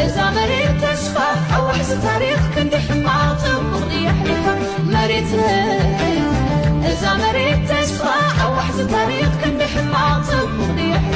እዛ መሬት ተስፋ ኣዋሕዚ ታሪኽ ክንዲ ሕማቕ ጽቡቕ ድያ ኣሕሊፋ? መሬት እዛ መሬት ተስፋ ኣዋሕዚ ታሪኽ ክንዲ ሕማቕ ጽቡቕ ድያ ኣሕሊፋ?